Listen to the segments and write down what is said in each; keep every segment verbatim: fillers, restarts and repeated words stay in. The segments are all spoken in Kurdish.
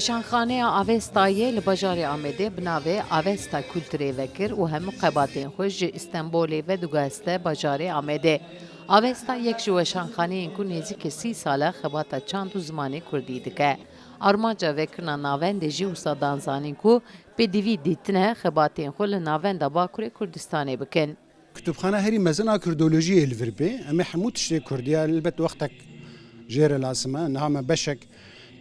Weşanxaneya Avestayê li bajarê Amedê bi navê Avesta Kulturê vekir û hemû xebatên xwe ji Stenbolê vediguheste bajarê Amedê. Avesta yek ji weşanxaneyên ku nêzîkî sî sal e xebata çand û zimanê kurdî dike. Armanca vekirina navendê jî wisa dan zanîn ku pêdivî dîtine xebatên xwe li navenda Bakurê Kurdistanê bikin. Kutubxana herî mezin a kurdolojiyê li vir bê. Em ê hemû tiştê kurdî ya, elbet wextek jê re lazim e. Niha me beşek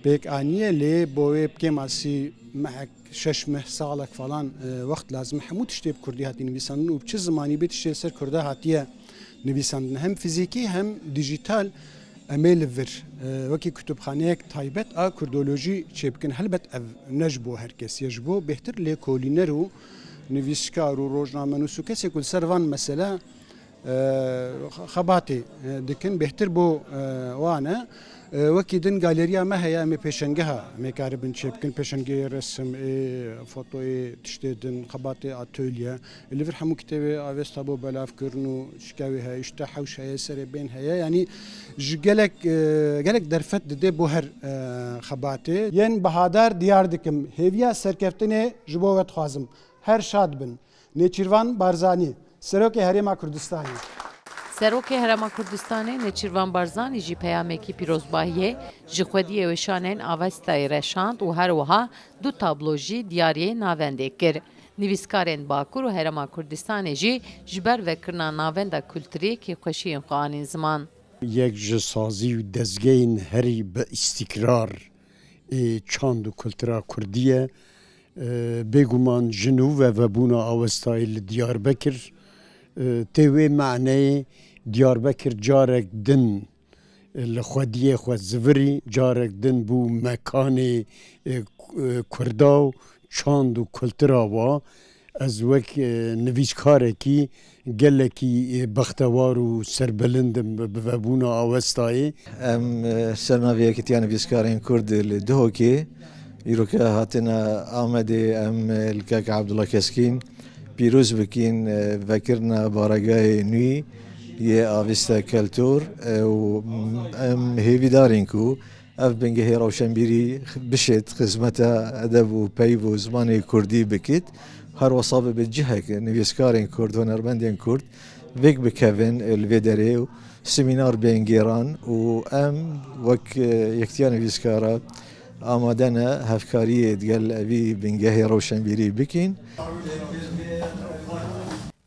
pêk aniye, lê bo wê bi kêmasî mehek, şeş meh, salek falan, e, wext lazim e. Hemû tiştê bi kurdî hatî nivîsandin û bi çi zimanî bê tiştê li ser kurda hatiye nivîsandin. Hem fizîkî hem dijîtal em ê li vir, e, wekî kutubxaneyek taybet a kurdolojî çêbikin. Helbet ev ne ji bo her kesî ye, ji bo bêhtir lêkolîner û nivîskar û rojnamenûs û kesê ku li ser van mesele, e, xebatê, e, dikin, bêhtir bo, e, wan e. E, wekî din galeriya me heye, em ê pêşengeha, em ê karibin çêbikin, pêşengehê resim, ê fotoyê, tiştê din, xebatê atölye. Li vir hemû kitêbê Avesta bo belavkirin û şikewê heye, îşte hewş heye, serê bên heye. Yanî ji gelek, e, gelek derfet dide bo her, e, xebatê. Yên bihadar diyar dikim. Hêviya serkeftinê ji bo we dixwazim. Her şad bin. Nêçîrvan Barzanî, Serokê Herêma Kurdistanê. Serokê Herêma Kurdistanê Nêçîrvan Barzanî jî peyamekî pîrozbahiyê ji xwediyê weşanên Avestayê re şand û her wiha du tablo jî diyariyê navendê kir. Nivîskarên Bakur û Herêma Kurdistanê jî ji ber vekirina navenda kulturî kêfxweşiyên xwe anîn ziman. Yek ji sazî û dezgehên herî bi îstîkrar ê çand û kultura kurdî ye. E, bêguman ji nû ve vebûna Awestayê li Diyarbekir, e, tê wê maneyê Diyarbekir carek din li xwediyê xwe zivirî, carek din bû mekanê, e, ku-, e, kurda û çand û kultura wa. Ez wek, e, nivîskarekî gelekî, e, bextewar û serbilind im bi, bi vebûna Awestayê. Em, e, ser navê Yekîtiya Nivîskarên Kurd li Duhokê, îroke hatine Amedê, em, e, li kek Abdullah Keskîn pîroz bikîn, e, vekirina baregahê nû yê Avesta Keltor, e, û em hêvîdar in ku ev bingehê rewşenbîrî bişêt xizmeta edeb û peyv û zimanê kurdî bikit. Her wesa bibe cihek nivîskarên kurd, hunermendên kurd vêk bikevin li vê derê û semînar bên gêran û em wek, e, Yektiya Nivîskara amade ne hevkariyê digel evî bingehê rewşenbîrî bikin.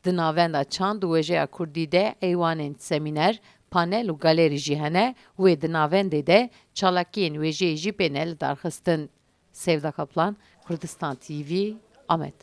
Di navenda çand û wêjeya kurdî de eywanên semîner, panel û galerî jî hene, wê di navendê de çalakiyên wêjeyê jî pê ne lidarxistin. Sevda Kaplan, Kurdistan T V, Amed.